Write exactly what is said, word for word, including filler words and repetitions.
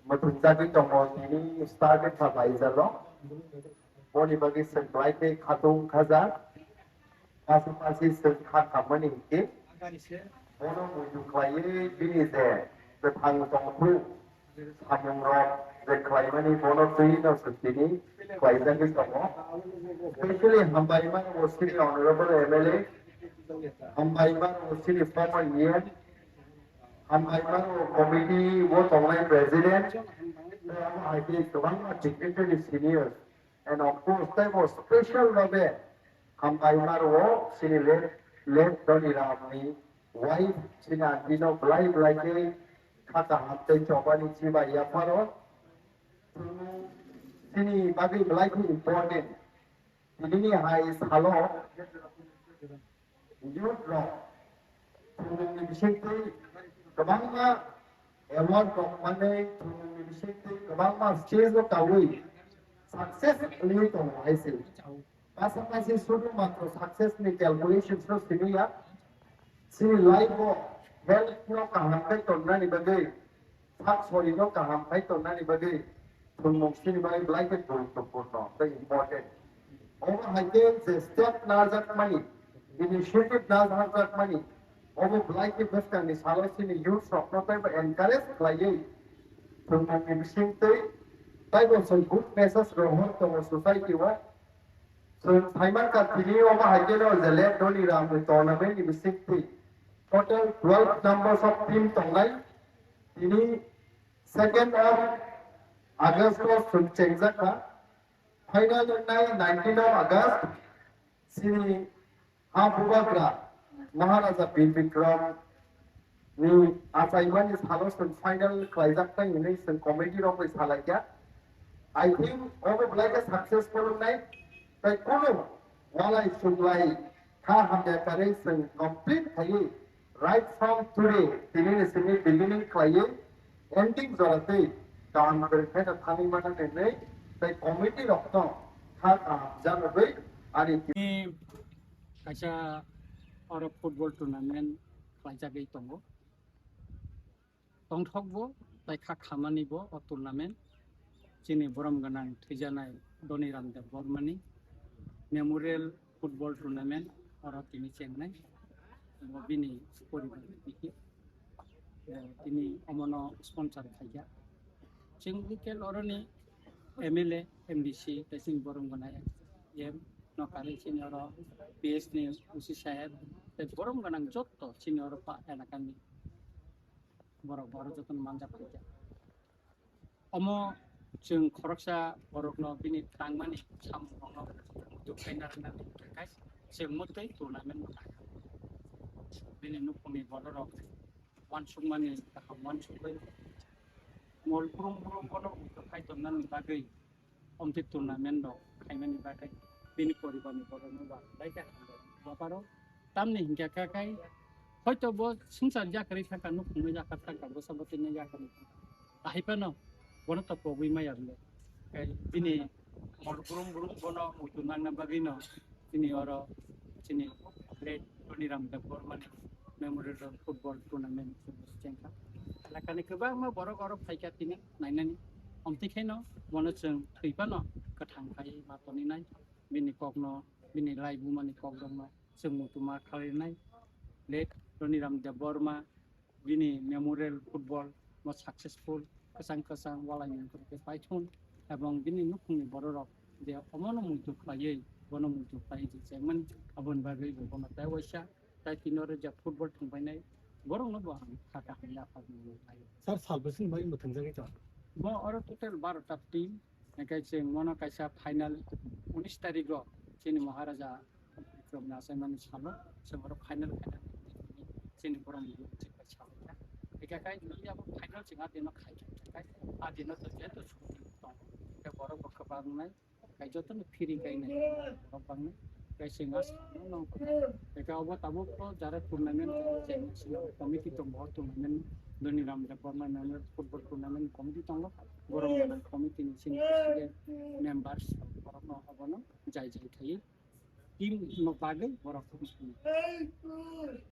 Muthungjakgwi tongo, tini started kha bai jalo. Boni bagwi chwng belai khe khatung khajak. Pasapasi chwng kha khammani hinkhe bono muitu khlaiwi bini je kwthang tongphuru samungrok je khlaimani bono twi no swtini khlaijagwi tongo. Specially hambai mano bo chini honorable M L A, hambai mano bo chini former E M, hambai mano bo committee o tongnai president, tei abo hai khe kwbangma dignitary senior. And of course, tei bo special babe hambai maro chini late, late Dhoni Ram ni wife chini aunty no belai belai khe kha kaham tei chobani chibai yapharo. Chini bagwi belai khe important. Tini ni hai salo youth rok thwngmungni bisingtwi kwbangma award rok manwi, thwngmungni bisingtwi kwbangma stage o kaui success wngwi tongo hai se. Pasapasi sudhu matro success ni calculations no simi ya. Chini life o health no kaham khe tonnani bagwi, sak sori no kaham khai tonnani bagwi thwngmung chini bagwi belai khe guruttopurno tei important. Omo hai khe je step najakmani, initiative najakmani, omo belai khe bwskangni salo chini youth rokno tei bo encourage khlaiwi thwngmungni bisingtwi tei bo chwng good message rohor tongo society o. Chwng saimankha tini omo hai kheno je late Dhoni Ram ni tournament ni bisingtwi total twelve numbers of team tongnai. Tini second of August o chwng chengjakha. Final wngnai nineteen of August. Chini ha bubagra Maharaja Bir Bikram ni achaimani salo chwng final khlaijak tei hwnwi chwng committee rok bai salaikha. I think obo belai khe successful wngnai, tei kunu walai chuklai kha hamya karwi chwng complete khaiwi right from today tini ni simi beginning khlaiwi ending jora twi kaham kwrwng khe thangwi mano hinwi tei committee rokno kha kaham janogwi ani Tini kaisa oro football tournament khlaijagwi tongo. Tongthokbo tei kha khamanibo o tournament chini borom gwnang thwijanai Doniram Debbarmani memorial football tournament oro tini chengnai. Bo bini poribar bikhe, eh, tini omono sponsor khaijak. Chwng local oroni M L A, M D C tei chini borom gwnang M no kari chini oro P S ni O C saheb tei borom gwnang jotto chini oro pa elakani borok borok jotono manjak khaijak. Omo chwng khoroksa borokno bini tangmani samungrokno muitu khaina rwnani khe chwng mwtwi tournament no kha. Bini nukhungni bororok uansukmani kaham uansukwi mol brum brum bono muitu khai tonnani bagwi omtwi tournament rok khaimani bagwi bini poribarni borokno ba belai khe hambai baparo. Tamni hinkhe kha khai hoito bo swngchar yakarwi thangkha, nukhungno yakar thangkha, bwsa bwtwino yakarwi thangkha. Ahai phano bono to pogwi maya bwle. Khai bini mol brum brum bono muitu nangna bagwino chini oro chini late Doniram Debbarmani memorial football tournament chengkha. Elakani kwbangma borok oro phaikha tini nainani. Omtwi khaino bono chwng thwi phano kwthang khai ma toninai. Bini kokno, bini laibumani kokrokno chwng muitu ma khlainai. Late Doniram Debbarma bini memorial football mo successful kwchang kwchang walai mungkhe paithun ebong bini nukhungni bororok je omono muitu khlaiwi bono muitu khlaiwi je chairman aboni bagwi bo bono tei waisa tei tini oro je football thwngpainai borokno bo ang kha kaham yaphar nai. Sir, sal bwswkni bagwi bo thwngjagwi tongo? Bo oro total baro ta team, hingkhe chwng mono kaisa final unis tarigo chini Maharaja Bikram ni achaimani salo chwng oro final khaina chini borok ni chini bai salaikha. Hingkhe kai ni abo final chwng adino khaikha, kai adino to jeto chuti tongo. Hingkhe borok bo kwbang wngnai, kai jotono free kainai borok bangni. Kai chwng a salo nong, hingkhe abo tabuk to jara tournament chwng committee tongo, tournament Doniram Debbarma football tournament committee tongo. Borok committee ni chini president, members borokno abono jai jai khaiwi team no bagwi borok